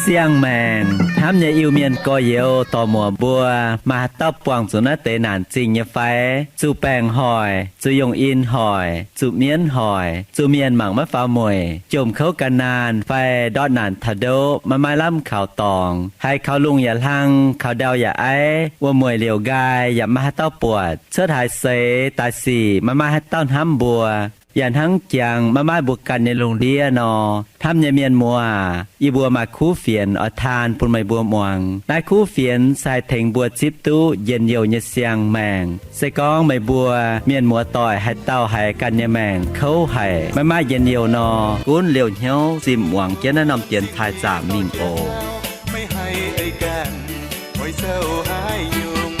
Siang-maengc hnamv nyei Iu-Mienh gorx-youz dorc-muoc mbuo, maaih haaix dauh buangh zuqc naaiv deix naanc zingh nyei fai? Zuqc baengc hoic, zuqc yongh in hoic, zuqc mienv hoic, zuqc mienh mangc maiv faaux mueic, jomc kouv gan naanh fai ndortv naanc taux ndoqv maiv maaih lamh kaux dorngx, haiz kaux lungh yaac hlang, kaux ndau yaac aiv, wuom-mueic liouc nqaai yaac maiv maaih haaix dauh buatc, cuotv haaix seix daaih sic maiv maaih haaix dauh hnamv mbuo, yaac hnangv jangx maiv maaih mbuo ganh nyei lungh ndiev nor. Hnamv nyei mienh muoz aac, yie mbuo maaih kuv fienx oix taan bun meih mbuo muangx. Naaiv kuv fienx se haih tengx mbuo zipv duqv njien-youh nyei siang-maengc. Se gorngv meih mbuo mienh muoz doic haaix dauh haiz ganh nyei maengc kouv haic, maiv maaih njien-youh nor, gunv liouh hnyouv zimh muangx jienv naaiv norm dienx taaih zaamc mingh oc. Meih haih ei ganh oix zoux haaix nyungc?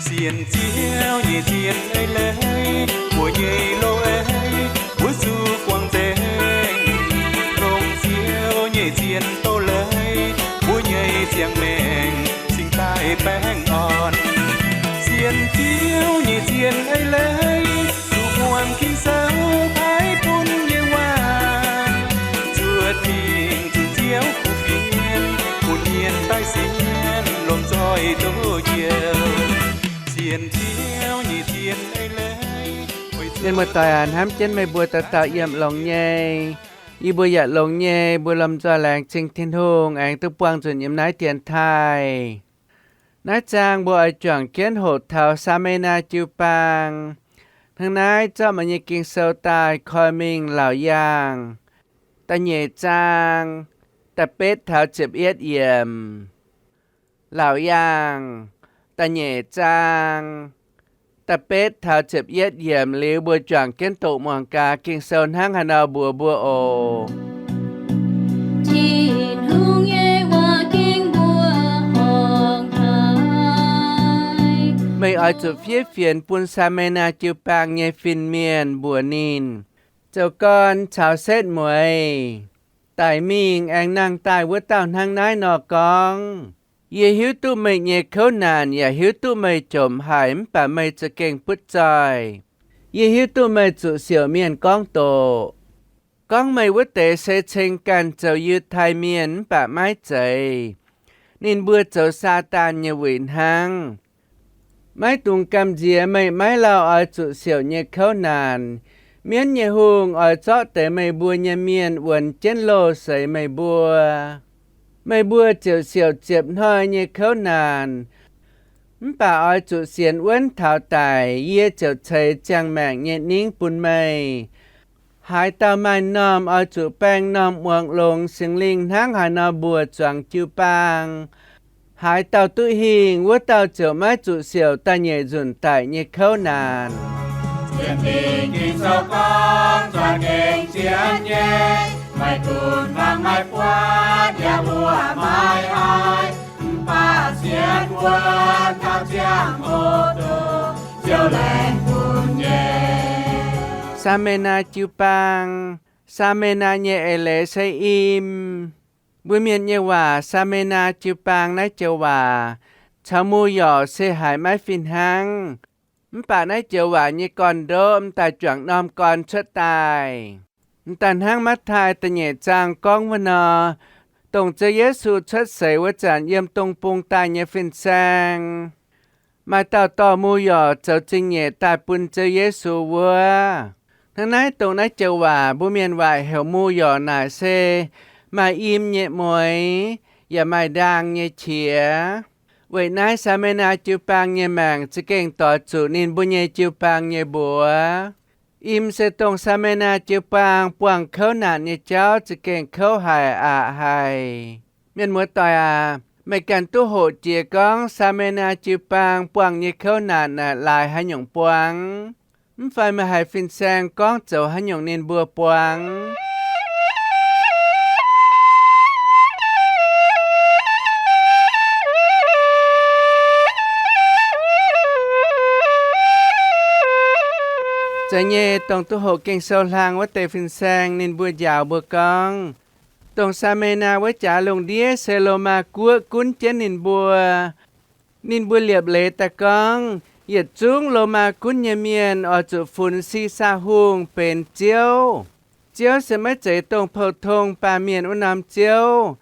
Sienx Ziouv nyei zien ei leiz, mbuo nyei loz-ei mbuo zuqc guangc nzengc. Longc Ziouv nyei zien doz-leiz, mbuo nyei ziangh maengc cingx daaih baengh orn. Sienx Ziouv nyei zien ei leiz, zuqc muangx Ging-Sou paaiv bun nyei waac, zuotc mingh zuqc Ziouv kuv fienx, bun mienh daaih sienx lomh nzoih doz-youh. Sienx Ziouv nyei zien ei leiz. Mienh muoz-doic aac, hnamv jienv meih mbuo dauh dauh yiem longx nyei. Yie mbuo yaac longx nyei, mbuo lomh nzoih laengz zingh Tin-Hungh aengx duqv buangh nzunc yiem naaiv dienx taaih. Naaiv zaang mbuo oix juangc jienv hoqc taux Saa^me^naa jiu-baang. Hnangv naaiv zorqv maaih nyei Ging-Sou daaih koi mingh Laauc Yaangh da'nyeic zaang da'betv taux ziepc yietv yiemc. Laauc Yaangh da'nyeic zaang da'betv taux ziepc yietv yiemc liuz, mbuo juangc jienv doqc muangx gaax Ging-Sou hnangv haaix nor mbuox mbuo oc. Tin-Hungh nyei waac ging mbuo horngc haic. Meih oix zuqc fiev fienx bun Saa^me^naa jiu-baang nyei fin-mienh mbuox ninh, zoux gorn caux setv mueiz, daic mingh aengx nangh daaih wuov dauh hnangv naaiv nor gorngv, Yie hiuv duqv meih nyei kouv naanc yaac hiuv duqv meih jomc haic mv baac meih za'gengh butv zoih. Yie hiuv duqv meih zuqc siouc mienh gorngv doqc, gorngv meih wuov deix se ceng ganh zoux Yiutai Mienh mv baac maiv zeiz. Ninh mbuo zoux Saadaan nyei wuic hnangv. Maiv dungx gamh nziex meih maiv lauh oix zuqc siouc nyei kouv naanc. Mienv nyei hungh oix zorqv deix meih mbuo nyei mienh wuonx jienv loh seix meih mbuo. Meih mbuo ziouc siouc ziepc hnoi nyei kouv naanc. Mv baac oix zuqc sienx wuonv taux daic, yie ziouc ceix ziangh maengc nyei ningv bun meih. Haaix dauh maaih m'normh oix zuqc baeng m'normh muangx longx Singx Lingh hnangv haaix nor mbuox zuangx jiu-baang. Haaix dauh duqv hingh, wuov dauh ziouc maiv zuqc siouc da'nyeic nzunc daic nyei kouv naanc. Sienx Ging-Sou gorngv za'gengh zien nyei, maiv gunv fangx maiv buatc yaac mbuoqc maiv haiz, mv baac sienx wuonv taux ziangh hoc doqc, Ziouv laengz bun nyei. Saa^me^naa jiu-baang. Saa^me^naa nyei eix leiz se im. Mbuo Mienh nyei waac Saa^me^naa jiu-baang naaiv joux waac caux mu yorc se haiz maiv fih hnangv. Mv baac naaiv joux waac nyei gorn-ndoqv m'daaih juangc norm gorn cuotv daaih. M'daaih hnangv Matv^taai da'nyeic zaang gorngv wuov nor, dongh Ziouv Yesu cuotv seix wuov zanc yiem dong bung daaih nyei fin-saeng, maaih dauh dorh mu yorc zoux zingh nyeic daaih bun Ziouv Yesu wuov. Hnangv naaiv dongh naaiv joux waac mbuo Mienh waac heuc mu yorc naaic se maaih im nyei mueix, yaac maaih ndaang nyei qiex. Weic naaiv Saa^me^naa jiu-baang nyei maengc za'gengh doix zuqc ninh mbuo nyei jiu-baang nyei mbuox. Im se dongh Saa^me^naa jiu-baang buangh kouv naanc nyei jauv za'gengh kouv haic aqc haic. Mienh muoz-doic aac, meih ganh duqv hoqc jiex gorngv Saa^me^naa jiu-baang buangh nyei kouv naanc naaic laaix haaix nyungc buang? Mv fai meih haiz fin-saeng gorngv zoux haaix nyungc ninh mbuo buang? Zeiz nyei, dongh duqv hoqc Ging-Sou hlang wuov deix fin-saeng ninh mbuo njaaux mbuo gorngv, Dongh Saa^me^naa wuov jaax lungh ndiev se Lomaa guoqv gunv jienv ninh mbuo. Ninh mbuo liepc leiz daaih gorngv, yietc zungv Lomaa gunv nyei mienh oix zuqc funx Si^saa Hungh benx Ziouv. Ziouv se maiv zeiz dongh pou-tong baamh mienh wuov norm Ziouv.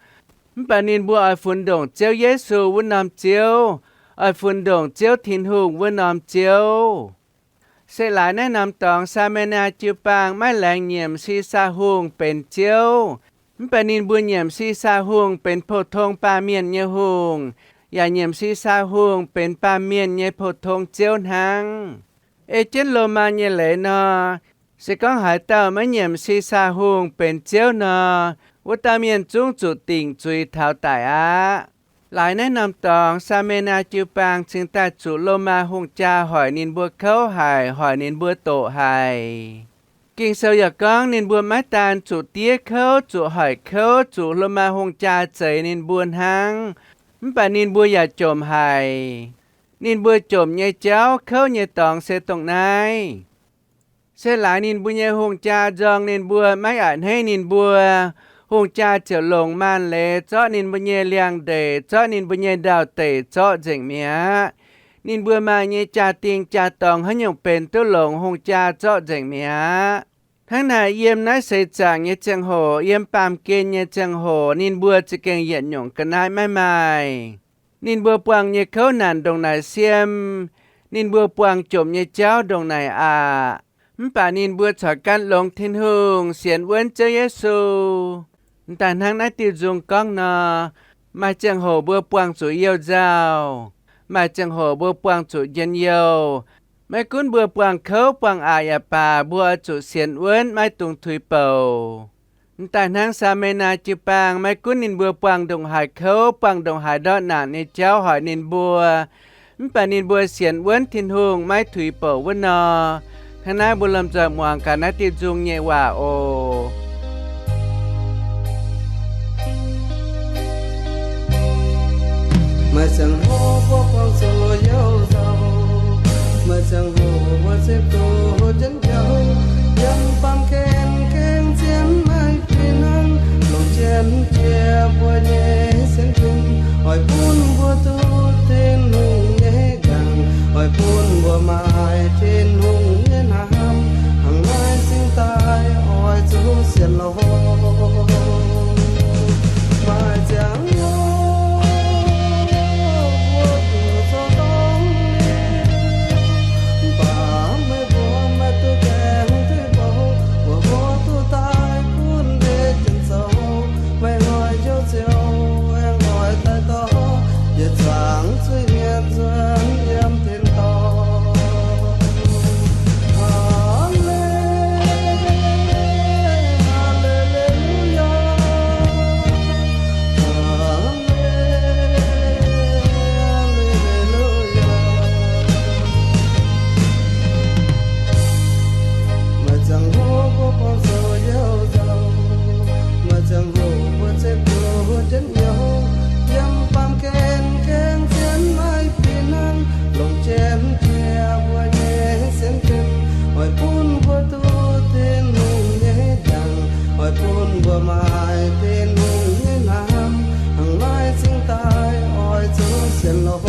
Mv baac ninh mbuo oix funx ndongc Ziouv Yesu wuov norm Ziouv, oix funx ndongc Ziouv Tin-Hungh wuov norm Ziouv. Se laaix naaiv norm dorngx Saa^me^naa jiu-baang maiv laengz nyiemc Si^saa Hungh benx Ziouv. Mv baac ninh mbuo nyiemc Si^saa Hungh benx pou-tong baamh mienh nyei hungh, yaac nyiemc Si^saa Hungh benx baamh mienh nyei pou-tong ziouv hnangv. Ei jienv Lomaa nyei leiz nor, se gorngv haaix dauh maiv nyiemc Si^saa Hungh benx Ziouv nor, wuov dauh mienh zungv zuqc dingc zuiz taux daic aqv. Laaix naaiv norm dorngx Saa^me^naa jiu-baang cingx daaih zuqc Lomaa hungh jaa hoic ninh mbuo kouv haic, hoic ninh mbuo doqc haic. Ging-Sou yaac gorngv ninh mbuo maiv daan zuqc diev kouv, zuqc hoic kouv, zuqc Lomaa hungh jaa zeix ninh mbuo hnangv. Mv baac ninh mbuo yaac jomc haic. Ninh mbuo jomc nyei jauv, kouv nyei dorngx se dongh naaiv. Se laaix ninh mbuo nyei hungh jaa nzorng ninh mbuo, maiv a'hneiv ninh mbuo, hungh jaa ziouc longc maanc leiz zorqv ninh mbuo nyei liangx-ndeic, zorqv ninh mbuo nyei ndau-deic zorqv nzengc mi'aqv. Ninh mbuo maaih nyei jaa-dingh jaa-dorngx haaix nyungc benx duqv longc hungh jaa zorqv nzengc mi'aqv. Hnangv naaic, yiem naaiv seix zaangc nyei ziangh hoc, yiem baamh gen nyei ziangh hoc, ninh mbuo za'gengh yietc nyungc ga'naaiv maiv maaih. Ninh mbuo buangh nyei kouv naanc ndongc naaic siem, ninh mbuo buangh jomc nyei jauv ndongc naaic aqc. Mv baac ninh mbuo corc gan longx Tin-Hungh, sienx wuonv Ziouv Yesu. M'daaih hnangv naaiv diuh nzung gorngv nor, maaih ziangh hoc mbuo buangh zuqc youh nzauh, maaih ziangh hoc mbuo buangh zuqc njien-youh. Maiv gunv mbuo buangh kouv buangh aqc yaac baac, mbuo oix zuqc sienx wuonv, maiv dungx tuix bouc. M'daaih hnangv Saa^me^naa jiu-baang, maiv gunv ninh mbuo buangh ndongc haaix kouv, buangh ndongc haaix ndortv naanc nyei jauv hoic ninh mbuo, mv baac ninh mbuo sienx wuonv Tin-Hungh, maiv tuix bouc wuov nor, hnangv naaiv mbuo lomh nzoih muangx gaax naaiv diuh nzung nyei waac oc. Maaih ziangh hoc mbuo buangh zuqc youh nzauh, maaih ziangh hoc mbuo zipv duqv jienv njoux, yiem baamh gen gengh zien maiv fih hnangv, longc jienv jiex mbuo nyei sienx fim, oix bun mbuo duqv Tin-Hungh nyei jangx, oix bun mbuo maaih Tin-Hungh nyei hnamv, hnangv naaiv cingx daaih oix zuqc sienx lorqc. Maaih ziangh hoc mbuo zuqc zoux dorngc liuz, mv baac meih mbuo maiv duqv gaengh tuix bouc, mbuo hoqc duqv daaih gunv deix jienv zoux, meih hoic njoux Ziouv aengx oix daaih dorh yietc zungv zuiz-mienh nzuonx yiem tin-dorngh. Haa^le, haa^le, haa^le^lu^yaa. Haa^le, haa^le, haa^le^lu^yaa. Maaih ziangh hoc mbuo buangh zuqc youh nzauh, maaih ziangh hoc mbuo zipv duqv jienv njoux, yiem baamh gen gengh zien maiv fih hnangv, longc jienv jiex mbuo nyei sienx fim, oix bun mbuo duqv Tin-Hungh nyei jangx, oix bun mbuo maaih Tin-Hungh nyei hnamv, hnangv naaiv cingx daaih oix zuqc sienx lorqc.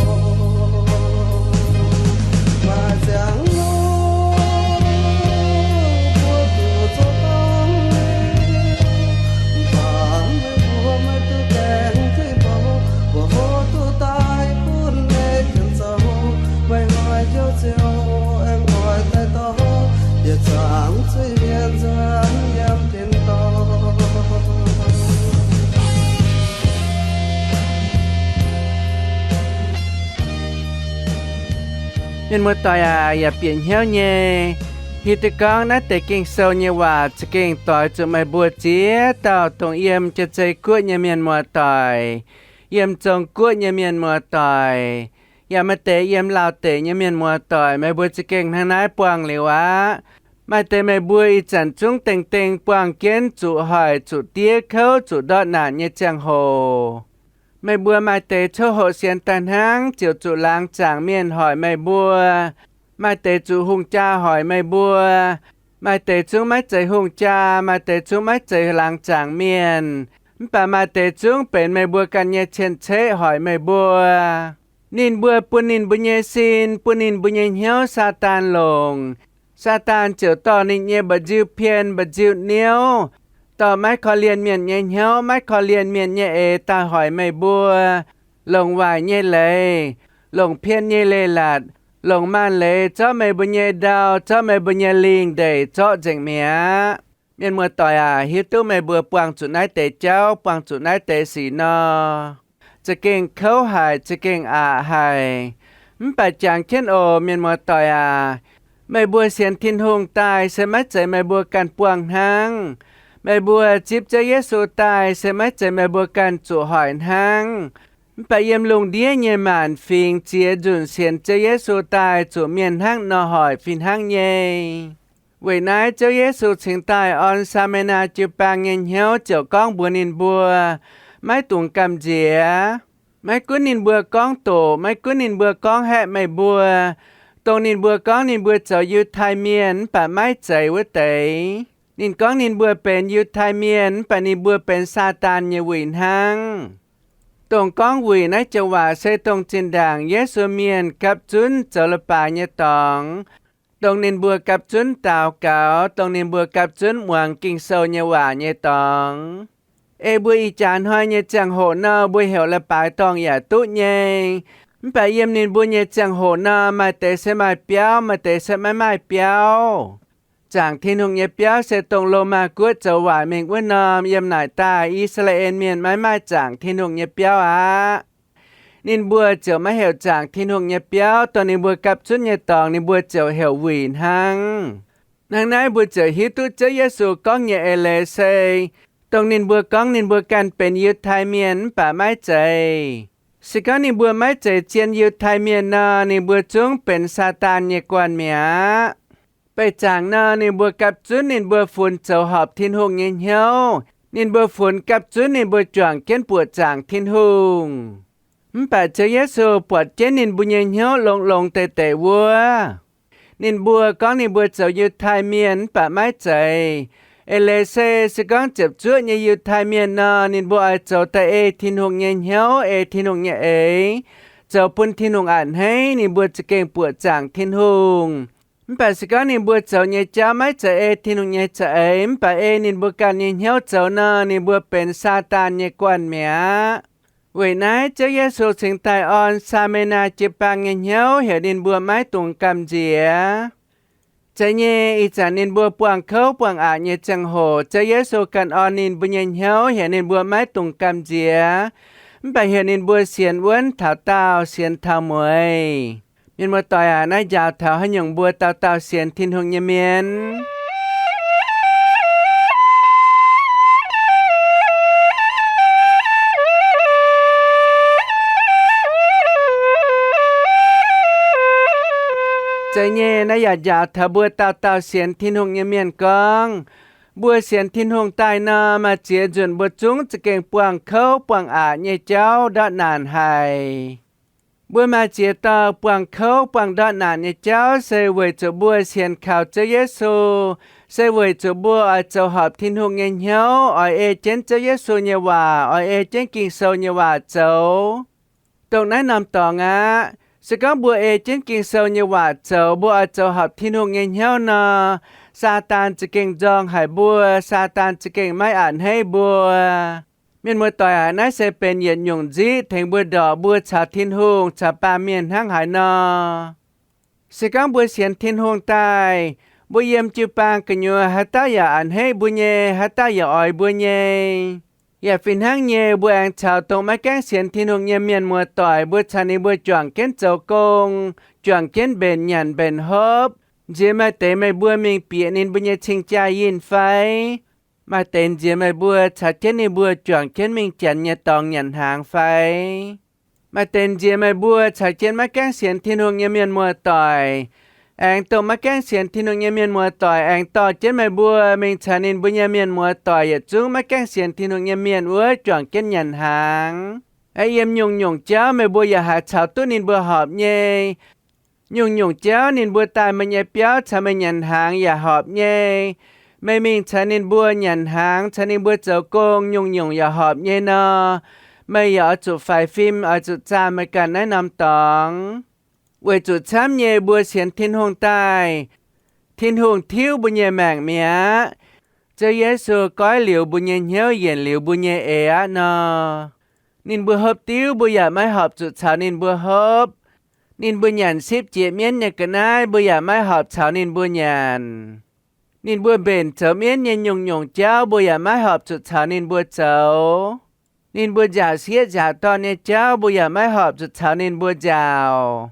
Maaih ziangh hoc mbuo zuqc zoux dorngc liuz, mv baac meih mbuo maiv duqv gaengh tuix bouc, mbuo hoqc duqv daaih gunv deix jienv zoux, meih hoic njoux Ziouv aengx oix daaih dorh yietc zungv zuiz-mienh nzuonx yiem tin-dorngh. Mienh muoz-doic aac, yaac bieqc hnyouv nyei. Hiuv duqv gorngv naaiv deix Ging-Sou nyei waac za'gengh doix zuqc meih mbuo ziex dauh dongh yiem Jaa-Zei Guoqv nyei mienh muoz-doic, yiem Zong Guoqv nyei mienh muoz-doic, yaac maaih deix yiem Laauh Deic nyei mienh muoz-doic, meih mbuo za'gengh hnangv naaiv buangh liuz aqv. Maaih deix meih mbuo ih zanc zungv dengh dengh buangh jienv zuqc hoic, zuqc diev kouv, zuqc ndortv naanc nyei ziangh hoc. Meih mbuo maaih deix coqv hoqc sienx daaih hnangv ziouc zuqc laangz zaangc mienh hoic meih mbuo. Maaih deix zuqc hungh jaa hoic meih mbuo. Maaih deix zungv maiv zeiz hungh jaa, maaih deix zungv maiv zeiz laangz zaangc mienh. Mv baac maaih deix zungv benx meih mbuo ganh nyei cien-ceqv hoic meih mbuo. Ninh mbuo bun ninh mbuo nyei sin, bun ninh mbuo nyei hnyouv Saadaan longc. Saadaan ziouc dorh ninh nyei mba'nziu pien, mba'nziu niouv, dorh maiv korv-lienh mienh nyei hnyouv, maiv korv-lienh mienh nyei eix daaih hoic meih mbuo, longc waaic nyei leiz, longc pien nyei leiz-latc, longc maanc leiz zorqv meih mbuo nyei ndau, zorqv meih mbuo nyei lingh ndeic zorqv nzengc mi'aqv. Mienh muoz-doic aac, hiuv duqv meih mbuo buangh zuqc naaiv deix jauv, buangh zuqc naaiv deix sic nor, za'gengh kouv haic, za'gengh aqc haic. Mv baac jangx jienv oc, mienh muoz-doic aac, meih mbuo sienx Tin-Hungh daaih se maiv zeiz meih mbuo ganh buangh hnangv. Meih mbuo zipv Ziouv Yesu daaih se maiv zeiz meih mbuo ganh zuqc hoic hnangv. Mv baac yiem lungh ndiev nyei maanc fingx ziex nzunc sienx Ziouv Yesu daaih zuqc mienh hnangv nor hoic fih hnangv nyei. Weic naaiv Ziouv Yesu cingx daaih orn Saa^me^naa jiu-baang nyei hnyouv ziouc gorngv mbuox ninh mbuo, maiv dungx gamh nziex. Maiv gunv ninh mbuo gorngv doqc, maiv gunv ninh mbuo gorngv haeqv meih mbuo, dongh ninh mbuo gorngv ninh mbuo zoux Yiutai Mienh mv baac maiv zeiz wuov deix. Ninh gorngv ninh mbuo benx Yiutai Mienh mv baac ninh mbuo benx Saadaan nyei wuic hnangv. Dongh gorngv wuic naaiv joux waac se dongh zinh ndaangc Yesu Mienh gapv zunv zoux leiz-baaix nyei dorngx, dongh ninh mbuo gapv zunv daux gaux, dongh ninh mbuo gapv zunv muangx Ging-Sou nyei waac nyei dorngx. Ei mbuo ih jaax hnoi nyei ziangh hoc nor, mbuo heuc leiz-baaix dorngh yaac duqv nyei. Mv baac yiem ninh mbuo nyei ziangh hoc nor, maaih deix se maaih biauv, maaih deix se maiv maaih biauv. Zaangc Tin-Hungh nyei biauv se dongh Lomaa Guoqv zoux waaic mingh wuov norm. Yiem naaic daaih I^saa^laa^en Mienh maiv maaih zaangc Tin-Hungh nyei biauv aqv. Ninh mbuo ziouc maiv heuc zaangc Tin-Hungh nyei biauv. Dongh ninh mbuo gapv zunv nyei dorngx ninh mbuo ziouc heuc wuic hnangv. Hnangv naaiv mbuo ziouc hiuv duqv Ziouv Yesu gorngv nyei eix leiz se, dongh ninh mbuo gorngv ninh mbuo ganh benx Yiutai Mienh mv baac maiv zeiz. Se gorngv ninh mbuo maiv zeiz zien Yiutai Mienh nor, ninh mbuo zungv benx Saadaan nyei guanh mi'aqv. Beih zaangc nor, ninh mbuo gapv zunv ninh mbuo funx zoux horpc Tin-Hungh nyei hnyouv. Ninh mbuo funx gapv zunv ninh mbuo juangc jienv buoqc zaangc Tin-Hungh. Mv baac Ziouv Yesu buatc jienv ninh mbuo nyei hnyouv longx-longx deix deix wuov. Ninh mbuo gorngv ninh mbuo zoux Yiutai Mienh mv baac maiv zeiz. Eix leiz se, se gorngv ziepc zuoqv nyei Yiutai Mienh nor, ninh mbuo oix zoux daaih ei Tin-Hungh nyei hnyouv, ei Tin-Hungh nyei eix, zoux bun Tin-Hungh a'hneiv, ninh mbuo za'gengh buoqc zaangc Tin-Hungh. Mv baac se gorngv ninh mbuo zoux nyei jauv maiv zeiz ei Tin-Hungh nyei za'eix, mv baac ei ninh mbuo ganh nyei hnyouv zoux nor, ninh mbuo benx Saadaan nyei guanh mi'aqv. Weic naaiv Ziouv Yesu cingx daaih orn Saa^me^naa jiu-baang nyei hnyouv, heuc ninh mbuo maiv dungx gamh nziex. Zeiz nyei, ih zanc ninh mbuo buangh kouv buangh aqc nyei ziangh hoc, Ziouv Yesu ganh orn ninh mbuo nyei hnyouv, heuc ninh mbuo maiv dungx gamh nziex, mv baac heuc ninh mbuo sienx wuonv taux daauh, sienx taux mueiz. Mienh muoz-doic aac, naaiv njaaux taux haaix nyungc mbuo dauh dauh sienx Tin-Hungh nyei mienh? Zeiz nyei, naaiv yaac njaaux taux mbuo dauh dauh sienx Tin-Hungh nyei mienh gorngv, mbuo sienx Tin-Hungh daaih nor, maaih ziex nzunc mbuo zungv za'gengh buangh kouv buangh aqc nyei jauv ndortv naanc haic. Mbuo maaih ziex dorh buangh kouv buangh ndortv naanc nyei jauv se weic zuqc mbuo sienx kaux Ziouv Yesu, se weic zuqc mbuo oix zoux horpc Tin-Hungh nyei hnyouv, oix ei jienv Ziouv Yesu nyei waac, oix ei jienv Ging-Sou nyei waac zoux. Dongh naaiv norm dorngx aqv, se gorngv mbuo ei jienv Ging-Sou nyei waac zoux, mbuo oix zoux horpc Tin-Hungh nyei hnyouv nor, Saadaan za'gengh nzorng haic mbuo, Saadaan za'gengh maiv a'hneiv mbuo. Mienh muoz-doic aac, naaiv se benx yietc nyungc nziqv tengx mbuo ndorqc mbuo caux Tin-Hungh caux baamh mienh hnangv haaix nor. Se gorngv mbuo sienx Tin-Hungh daaih, mbuo yiem jiu-baang gu'nyuoz haaix dauh yaac a'hneiv mbuo nyei, haaix dauh yaac oix mbuo nyei. Yaac fih hnangv nyei, mbuo aengx caux dongh maiv gaengh sienx Tin-Hungh nyei mienh muoz-doic, mbuo caux ninh mbuo juangc jienv zoux gong, juangc jienv mbenc nyanc mbenc hopv. Nziex maaih deix meih mbuo mingh bieqc ninh mbuo nyei cing-jaa yinh fai? Maaih deix nziex meih mbuo caux jienv ninh mbuo juangc jienv mingh janx nyei dorngx nyanc hnaangx fai? Maaih deix nziex meih mbuo caux jienv maiv gaengh sienx Tin-Hungh nyei mienh muoz-doic, aengx dongh maiv gaengh sienx Tin-Hungh nyei mienh muoz-doic aengx dorh jienv meih mbuo mingh caux ninh mbuo nyei mienh muoz-doic yietc zungv maiv gaengh sienx Tin-Hungh nyei mienh wuov juangc jienv nyanc hnaangx. Aeqv, yiem nyungc-nyungc jauv meih mbuo yaac haih caux duqv ninh mbuo horpc nyei. Nyungc-nyungc jauv ninh mbuo daaih meih nyei biauv caux meih nyanc hnaangx yaac horpc nyei. Meih mingh caux ninh mbuo nyanc hnaangx, caux ninh mbuo zoux gong, nyungc-nyungc yaac horpc nyei nor, meih yaac oix zuqc faix fim, oix zuqc zaah meih ganh naaiv norm dorngx, weic zuqc camv nyei mbuo sienx Tin-Hungh daaih, Tin-Hungh tiuv mbuo nyei maengc mi'aqv. Ziouv Yesu goiv liuz mbuo nyei hnyouv, yienc liuz mbuo nyei eix aqv nor, ninh mbuo hopv diuv mbuo yaac maiv horpc zuqc caux ninh mbuo hopv. Ninh mbuo nyanc sipv jiex mienv nyei ga'naaiv mbuo yaac maiv horpc caux ninh mbuo nyanc. Ninh mbuo mbenc zoux mienv nyei nyungc-nyungc jauv mbuo yaac maiv horpc zuqc caux ninh mbuo zoux. Ninh mbuo nzaauc sieqv nzaauc dorn nyei jauv mbuo yaac maiv horpc zuqc caux ninh mbuo nzaauc.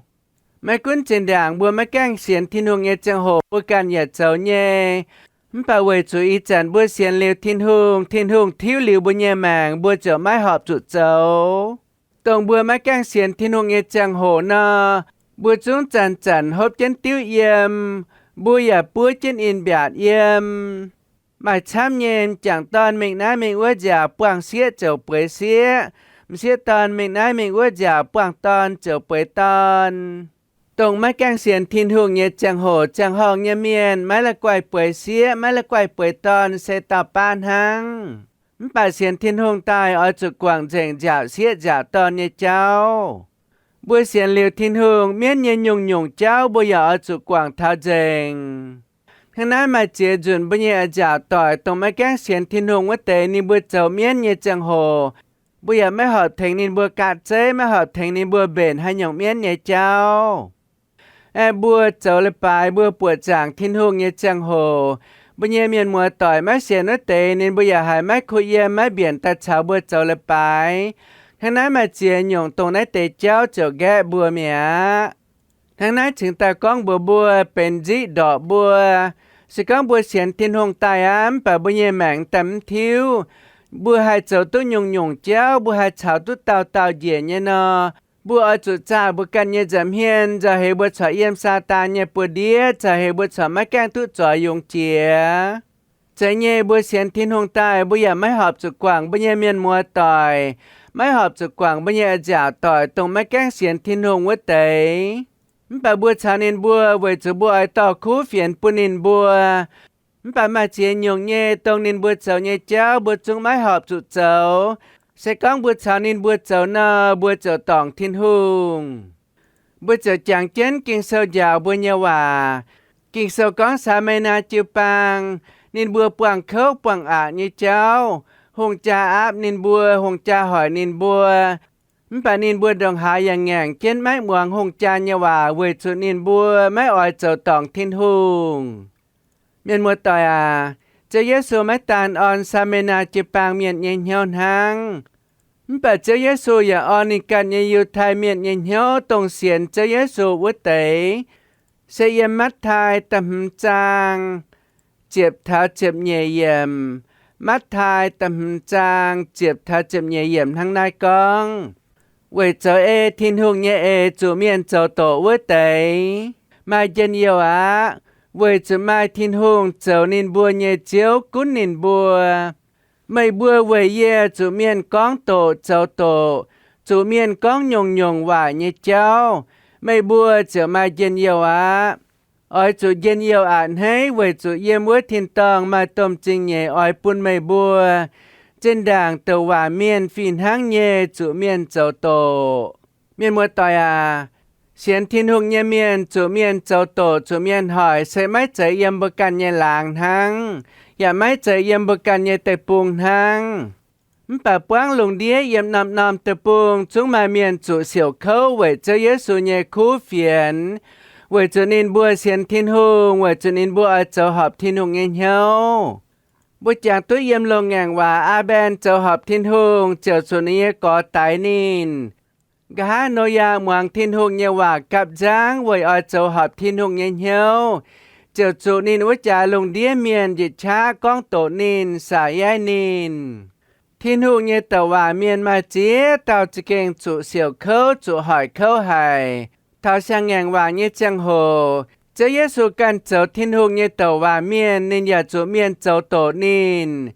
Maiv gunv zinh ndaangc mbuo maiv gaengh sienx Tin-Hungh nyei ziangh hoc mbuo ganh yaac zoux nyei. Mv baac weic zuqc ih zanc mbuo sienx liuz Tin-Hungh, Tin-Hungh tiuv liuz mbuo nyei maengc, mbuo ziouc maiv horpc zuqc zoux. Dongh mbuo maiv gaengh sienx Tin-Hungh nyei ziangh hoc nor, mbuo zungv zanc-zanc hopv jienv diuv yiem, mbuo yaac buov jienv in-mbiaatc yiem. Maaih camv nyei m'jangc dorn mingh naaiv mingh wuov nziaauc buangh sieqv ziouc bueix sieqv, m'sieqv dorn mingh naaiv mingh wuov nziaauc buangh dorn ziouc bueix dorn. Dongh maiv gaengh sienx Tin-Hungh nyei ziangh hoc ziangh horngh nyei mienh maiv la'guaih bueix sieqv, maiv la'guaih bueix dorn se dauh baav hnangv. Mv baac sienx Tin-Hungh daaih oix zuqc guangc nzengc nzaauc sieqv nzaauc dorn nyei jauv. Mbuo sienx liuz Tin-Hungh, mienv nyei nyungc-nyungc jauv mbuo yaac oix zuqc guangc taux nzengc. Hnangv naaiv maaih ziex nzunc mbuo nyei a'nziaauc doic dongh maiv gaengh sienx Tin-Hungh wuov deix, ninh mbuo zoux mienv nyei ziangh hoc, mbuo yaac maiv horpc tengx ninh mbuo gapv zeiv, maiv horpc tengx ninh mbuo mbenc haaix nyungc mienv nyei jauv. Aeqv, mbuo zoux leiz-baaix mbuo buoqc zaangc Tin-Hungh nyei ziangh hoc, mbuo nyei mienh muoz doic maiv sienx wuov deix, ninh mbuo yaac haiz maiv kuh yiem, maiv mbienc daaih caux mbuo zoux leiz-baaix. Hnangv naaiv maaih ziex nyungc dongh naaiv deix jauv ziouc nqaeqv mbuo mi'aqv. Hnangv naaiv cingx daaih gorngv mbuox mbuo, benx nziqv ndorpc mbuo. Se gorngv mbuo sienx Tin-Hungh daaih aqv, mv baac mbuo nyei maengc daaih mv tiuv, mbuo haih zoux duqv nyungc-nyungc jauv, mbuo haih caux duqv dauh dauh njiec nyei nor, mbuo oix zuqc zaah mbuo ganh nyei nza'hmien, nzauh heix mbuo corc yiem Saadaan nyei buoz-ndiev, nzauh heix mbuo corc maiv gaengh duqv zoix yungz jiex. Zeiz nyei, mbuo sienx Tin-Hungh daaih, mbuo yaac maiv horpc zuqc guangc mbuo nyei mienh muoz doic, maiv horpc zuqc guangc mbuo nyei a'nziaauc doic, dongh maiv gaengh sienx Tin-Hungh wuov deix. Mv baac mbuo caux ninh mbuo weic zuqc mbuo oix dorh kuv fienx bun ninh mbuo. Mv baac maaih ziex nyungc nyei, dongh ninh mbuo zoux nyei jauv mbuo zungv maiv horpc zuqc zoux. Se gorngv mbuo caux ninh mbuo zoux nor, mbuo ziouc dorngc Tin-Hungh. Mbuo ziouc jangx jienv Ging-Sou njaaux mbuo nyei waac. Ging-Sou gorngv Saamai^naa Jiu-Baang, ninh mbuo buangh kouv buangh aqc nyei jauv, hungh jaa aapv ninh mbuo, hungh jaa hoic ninh mbuo. Mv baac ninh mbuo ndongc haaix yaac ngaengc jienv maiv muangx hungh jaa nyei waac weic zuqc ninh mbuo maiv oix zoux dorngc Tin-Hungh. Mienh muoz doic aac, Ziouv Yesu maiv daan orn Saamai^naa Jiu-Baang mienh nyei hnyouv hnangv. Mv baac Ziouv Yesu yaac orn ninh ganh nyei Yiutai Mienh nyei hnyouv, dongh sienx Ziouv Yesu wuov deix. Se yiem Matv^tai da'hmz zaang ziepc taux ziepc nyeic yiemc. Matv^tai da'hmz zaang ziepc taux ziepc nyeic yiemc hnangv naaiv gorngv, weic zoux ei Tin-Hungh nyei eix zuqc mienh zoux doqc wuov deix maaih njien-youh aqv, weic zuqc maaih Tin-Hungh zoux ninh mbuo nyei Ziouv gunv ninh mbuo. Meih mbuo weic yie zuqc mienh gorngv doqc zoux doqc, zuqc mienh gorngv nyungc-nyungc waaic nyei jauv, meih mbuo ziouc maaih njien-youh aqv. Oix zuqc njien-youh a'hneiv weic zuqc yiem wuov tin-dorngh maaih domh zingh nyeic oix bun meih mbuo. Zinh ndaangc douc waac mienh fih hnangv nyei zuqc mienh zoux doqc. Mienh muoz doic aac, sienx Tin-Hungh nyei mienh zuqc mienh zoux doqc, zuqc mienh hoic se maiv zeiz yiem mbuo ganh nyei laangz hnangv, yaac maiv zeiz yiem mbuo ganh nyei deic-bung hnangv. Mv baac buangv lungh ndiev yiem norm-norm deic-bung zungv maaih mienh zuqc siouc kouv weic Ziouv Yesu nyei kuv fienx, weic zuqc ninh mbuo sienx Tin-Hungh, weic zuqc ninh mbuo oix zoux horpc Tin-Hungh nyei hnyouv. Mbuo jangx duqv yiem loz-ngaengc waac, Aa^mben zoux horpc Tin-Hungh ziouc zuqc ninh nyei gorx daix ninh. Nqa'haav Noyaa muangx Tin-Hungh nyei waac gapv nzangv weic oix zoux horpc Tin-Hungh nyei hnyouv, ziouc zuqc ninh wuov jaax lungh ndiev mienh njiec qaqv gorngv doqc ninh, saax yaiv ninh. Tin-Hungh nyei douc waac mienh maaih ziex dauh za'gengh zuqc siouc kouv, zuqc hoic kouv haic. Taux siang-ngaengc waac nyei ziangh hoc, Ziouv Yesu ganh zoux Tin-Hungh nyei douc waac mienh, ninh yaac zuqc mienh zoux doqc ninh.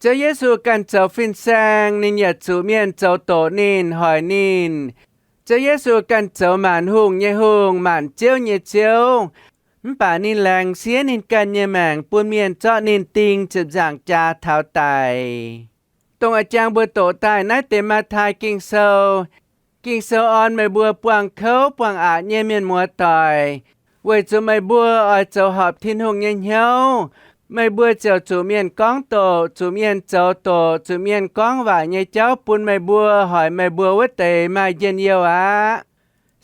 Ziouv Yesu ganh zoux fin-saeng, ninh yaac zuqc mienh zoux doqc ninh, hoic ninh. Ziouv Yesu ganh zoux maanc hungh nyei Hungh, maanc ziouv nyei Ziouv, Mv baac ninh laengz siev ninh ganh nyei maengc bun mienh zorqv ninh ding ziepc nzaangc jaax taux daic. Dongh a'jang mbuo doqc daaih naaiv deix Matv^taai Ging-Sou. Ging-Sou orn meih mbuo buangh kouv buangh aqc nyei mienh muoz doic, weic zuqc meih mbuo oix zoux horpc Tin-Hungh nyei hnyouv. Meih mbuo ziouc zuqc mienh gorngv doqc, zuqc mienh zoux doqc, zuqc mienh gorngv waaic nyei jauv bun meih mbuo, hoic meih mbuo wuov deix maaih njien-youh aqv.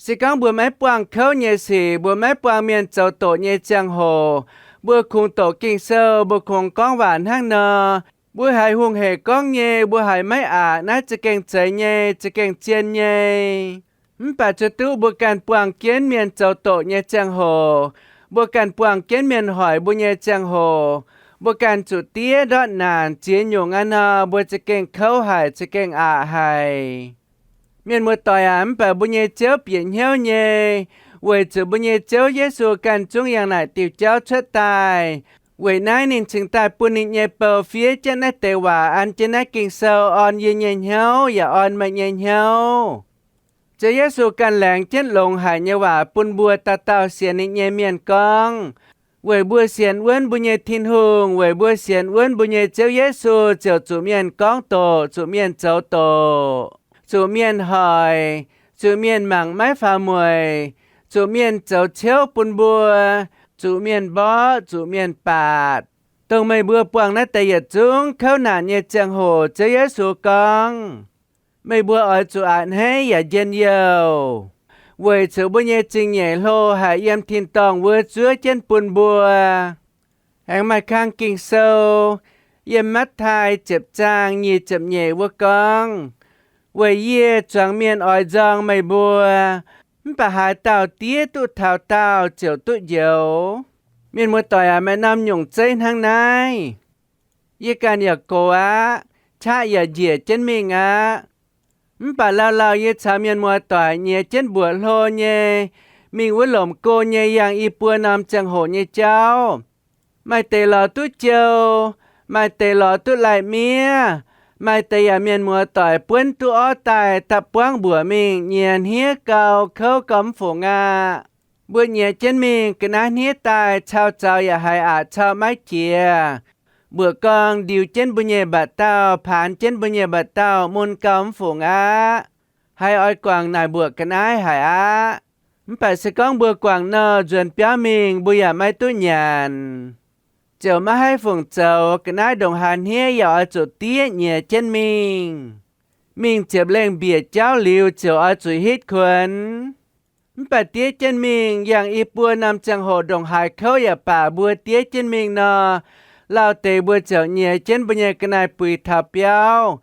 Se gorngv mbuo maiv buangh kouv nyei sic, mbuo maiv buangh mienh zoux doqc nyei ziangh hoc, mbuo kungx doqc Ging-Sou, mbuo kungx gorngv waac hnangv nor, mbuo haiz hungh hec gorngv nyei, mbuo haiz maiv aqc, naaiv za'gengh zeiz nyei, za'gengh zien nyei. Mv baac zuqc duqv mbuo ganh buangh jienv mienh zoux doqc nyei ziangh hoc, mbuo ganh buangh jienv mienh hoic mbuo nyei ziangh hoc, mbuo ganh zuqc diev ndortv naanc ziex nyungc aqv nor, mbuo za'gengh kouv haic, za'gengh aqc haic. Mienh muoz-doic aac, mv baac mbuo nyei Ziouv bieqc hnyouv nyei, weic zuqc mbuo nyei Ziouv Yesu ganh zungv yangh naaic diuh jauv cuotv daaih. Weic naaiv ninh cingx daaih bun ninh nyei bou fiev jienv naaiv deix waac an jienv naaiv Ging-Sou orn yie nyei hnyouv yaac orn meih nyei hnyouv. Ziouv Yesu ganh laengz jienv longx haic nyei waac bun mbuo dauh dauh sienx ninh nyei mienh gorngv. Weic mbuo sienx wuonv mbuo nyei Tin-Hungh, weic mbuo sienx wuonv mbuo nyei Ziouv Yesu ziouc zuqc mienh gorngv doqc, zuqc mienh zoux doqc, zuqc mienh hoic, zuqc mienh mangc maiv faaux mueic, zuqc mienh zoux ciouv bun mbuo, zuqc mienh mborqv, zuqc mienh baatc. Dongh meih mbuo buangh naaiv deix yietc zungv kouv naanc nyei ziangh hoc, Ziouv Yesu gorngv, meih mbuo oix zuqc a'hneiv yaac njien-youh, weic zuqc mbuo nyei zingh nyeic hlo haih yiem tin-dorngh wuov zuov jienv bun mbuo. Aengx maaih kang Ging-Sou yiem Matv^taai ziepc zaang nyic ziepc nyeic wuov gorngv, weic yie zuangx mienh oix nzorng meih mbuo, mv baac haaix dauh diev duqv taux daauh ziouc duqv njoux. Mienh muoz-doic aac, maaih norm nyungc zeiv hnangv naaiv. Yie ganh yaac gox aqv, qaqv yaac njiec jienv mingh aqv. Mv baac lauh lauh yie caux mienh muoz-doic nyiex jienv mbuoqc hlo nyei, mingh wuov lomc go nyei yangh i buo norm ziangh hoc nyei jauv. Maaih deix lorz duqv jou, maaih deix lorz duqv lai-miev, maaih deix yaac mienh muoz-doic buonv duqv orv daaih da'buangv mbuoqc mingh nyiex hniev gau, kouv gau mv fungc aqv. Mbuo nyiex jienv mingh ga'naaiv hniev daaih cau zaux yaac haiz aqc cau maiv jiex. Mbuoqc gorngv ndiux jienv mbuo nyei mba'dauh, paanx jienv mbuo nyei mba'dauh mun gau mv fungc aqv. Haiz oix guangc naaic mbuoqc ga'naaiv haic aqv. Mv baac se gorngv mbuo guangc nor nzuonx biauv mingh mbuo yaac maiv duqv nyanc. Ziouc maiv haih fungc zoux, ga'naaiv ndongc haaix hniev yaac oix zuqc diev nyiex jienv mingh. Mingh ziepc lengh mbiec jauv liuz ziouc oix zuqc hitv kuonx. Mv baac diev jienv mingh yangh i buo norm ziangh hoc ndongc haaix kouv yaac baac mbuo diev jienv mingh nor, lauh deix mbuo ziouc nyiex jienv mbuo nyei ga'naaiv-buix taux biauv.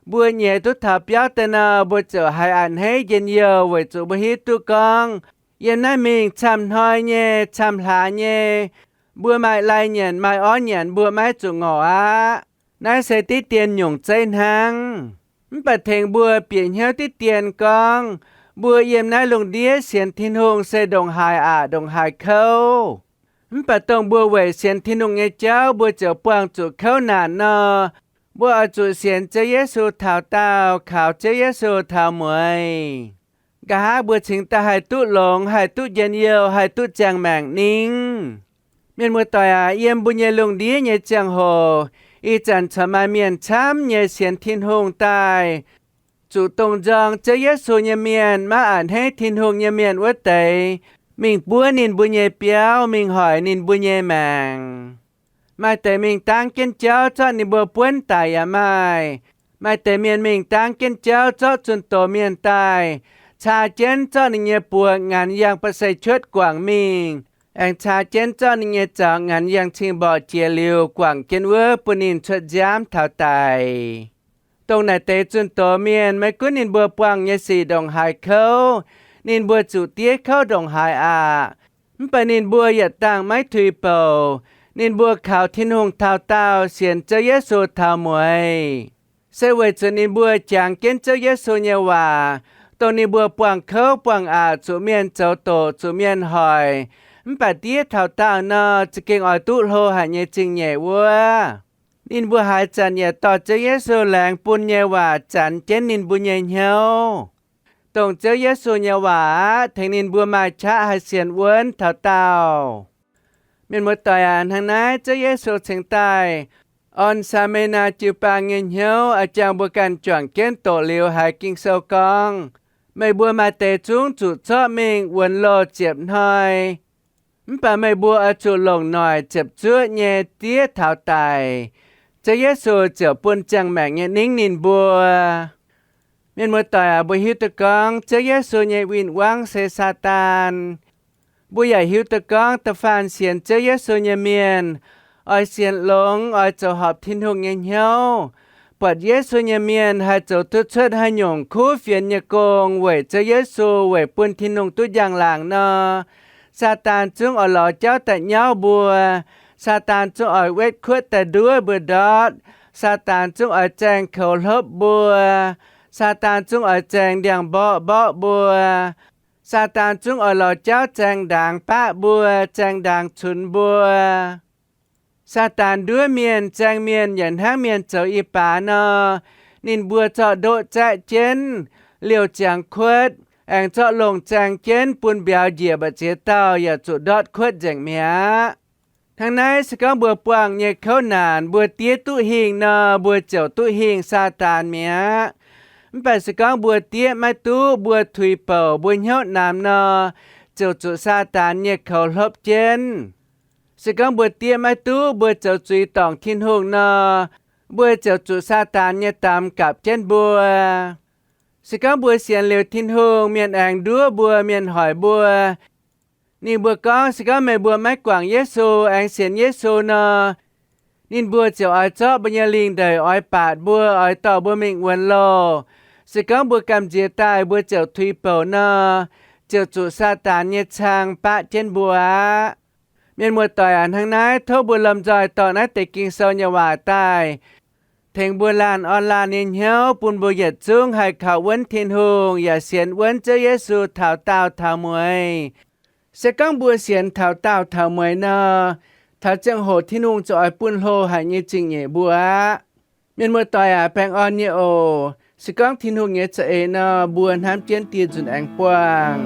Mbuo nyiex duqv taux biauv daaih nor, mbuo ziouc haiz a'hneiv njien-youh weic zuqc mbuo hiuv duqv gorngv, yiem naaiv mingh camv hnoi nyei, camv hlaax nyei, mbuo maaih lai nyanc maaih orv nyanc, mbuo maiv zuqc ngorc aqv. Naaiv se diqv dien nyungc zeiv hnangv. Mv baac tengx mbuo bieqc hnyouv diqv dien gorngv, mbuo yiem naaiv lungh ndiev sienx Tin-Hungh se ndongc haaix aqc ndongc haaix kouv. Mv baac dongh mbuo weic sienx Tin-Hungh nyei jauv mbuo ziouc buangh zuqc kouv naanc nor, mbuo oix zuqc sienx Ziouv Yesu taux daauh, kaux Ziouv Yesu taux mueiz. Nqa'haav mbuo cingx daaih haih duqv longx, haih duqv njien-youh, haih duqv ziangh maengc ningv. Mienh muoz-doic aac, yiem mbuo nyei lungh ndiev nyei ziangh hoc, ih zanc corc maaih mienh camv nyei sienx Tin-Hungh daaih, zuqc dongh nzorng Ziouv Yesu nyei mienh, maiv a'hneiv Tin-Hungh nyei mienh wuov deix, mingh buov ninh mbuo nyei biauv, mingh hoic ninh mbuo nyei maengc. Maaih deix mingh dangv jienv jauv zorqv ninh mbuo buonv daic yaac maaih. Maaih deix mienh mingh dangv jienv jauv zorqv zunh doz mienh daaih, caa jienv zorqv ninh nyei buoz nganx yangh ba'seix cuotv guangc mingh, aengx caa jienv zorqv ninh nyei zaux nganx yangh cing-mborqc jiex liuz guangc jienv wuov bun ninh cuotv nziaamv taux daic. Dongh naaic deix zunh doz mienh, maiv gunv ninh mbuo buangh nyei sic ndongc haaix kouv, ninh mbuo zuqc diev kouv ndongc haaix aqc, mv baac ninh mbuo yietc dangh maiv tuix bouc. Ninh mbuo kaux Tin-Hungh taux daauh, sienx Ziouv Yesu taux mueiz, se weic zuqc ninh mbuo jangx jienv Ziouv Yesu nyei waac, dongh ninh mbuo buangh kouv buangh aqc, zuqc mienh zoux doqc, zuqc mienh hoic, mv baac diev taux daauh nor, za'gengh oix duqv hlo haic nyei zingh nyeic wuov. Ninh mbuo haaix zanc yaac dorh Ziouv Yesu laengz bun nyei waac zanx jienv ninh mbuo nyei hnyouv. Dongh Ziouv Yesu nyei waac aqv tengx ninh mbuo maaih qaqv haih sienx wuonv taux daauh. Mienh muoz-doic aac, hnangv naaiv Ziouv Yesu cingx daaih orn Saa^me^naa jiu-baang nyei hnyouv, oix jangx mbuo ganh juangc jienv doqc liuz haiz Ging-Sou gorngv, meih mbuo maaih deix zungv zuqc zorqv mingh wuonx loh ziepc hnoi, mv baac meih mbuo oix zuqc longc noic ziepc zuoqv nyei diev taux daic. Ziouv Yesu ziouc bun ziangh maengc nyei ningv ninh mbuo. Mienh muoz-doic aac, mbuo hiuv duqv gorngv Ziouv Yesu nyei win-wangv se Saadaan. Mbuo yaac hiuv duqv gorngv da'faanh sienx Ziouv Yesu nyei mienh oix sienx longx, oix zoux horpc Tin-Hungh nyei hnyouv, buatc Yesu nyei mienh haih zoux duqv cuotv haaix nyungc kuv fienx nyei gong weic Ziouv Yesu, weic bun Tin-Hungh duqv njang-laangc nor, Saadaan zungv oix lorz jauv daaih nyauv mbuo. Saadaan zungv oix wetv kuotv daaih nduov mbuo ndortv. Saadaan zungv oix zaeng koux hlopv mbuo. Saadaan zungv oix zaeng ndiangx-mborqv mborqv mbuo. Saadaan zungv oix lorz jauv zaeng ndaangc baqv mbuo, zaeng ndaangc cunx mbuo. Saadaan nduov mienh, zaeng mienh yaac hnangv mienh zoux i baax nor, ninh mbuo zorqv ndoqv zaeqv jienv, liouh ziangx kuotv, aengx zorqv longh zaeng jienv bun mbiauz njiec mbu'ziex dauh yaac zuqc ndortv kuotv nzengc mi'aqv. Hnangv naaiv se gorngv mbuo buangh nyei kouv naanc mbuo diev duqv hingh nor, mbuo ziouc duqv hingh Saadaan mi'aqv. Mv baac se gorngv mbuo diev maiv duqv, mbuo tuix bouc, mbuo hnyouv namx nor, ziouc zuqc Saadaan nyei koux hlopv jienv. Se gorngv mbuo diev maiv duqv, mbuo zoux zuiz dorngc Tin-Hungh nor, mbuo ziouc zuqc Saadaan nyei damx gapc jienv mbuo. Se gorngv mbuo sienx liuz Tin-Hungh, mienh aengx nduov mbuo, mienh hoic mbuo, ninh mbuo gorngv, se gorngv meih mbuo maiv guangc Yesu, aengx sienx Yesu nor, ninh mbuo ziouc oix zorqv mbuo nyei lingh ndeic oix baatc mbuo, oix dorh mbuo mingh wuonx loh. Se gorngv mbuo gamh nziex daaih mbuo ziouc tuix bouc nor, ziouc zuqc Saadaan nyei cang baqv jienv mbuo aqv. Mienh muoz-doic aac, hnangv naaiv tov mbuo lomh nzoih dorh naaiv deix Ging-Sou nyei waac daaih tengx mbuo laanh orn laanh nyei hnyouv, bun mbuo yietc zungv haih kaux wuonv Tin-Hungh yaac sienx wuonv Ziouv Yesu taux daauh taux mueiz. Se gorngv mbuo sienx taux daauh taux mueiz nor, taux ziangh hoc Tin-Hungh ziouc oix bun hlo haic nyei zingh nyeic mbuo aqv. Mienh muoz-doic aac, baengh orn nyei oc. Se gorngv Tin-Hungh nyei za'eix nor, mbuo hnamv jienv dieh nzunc aengx buangh.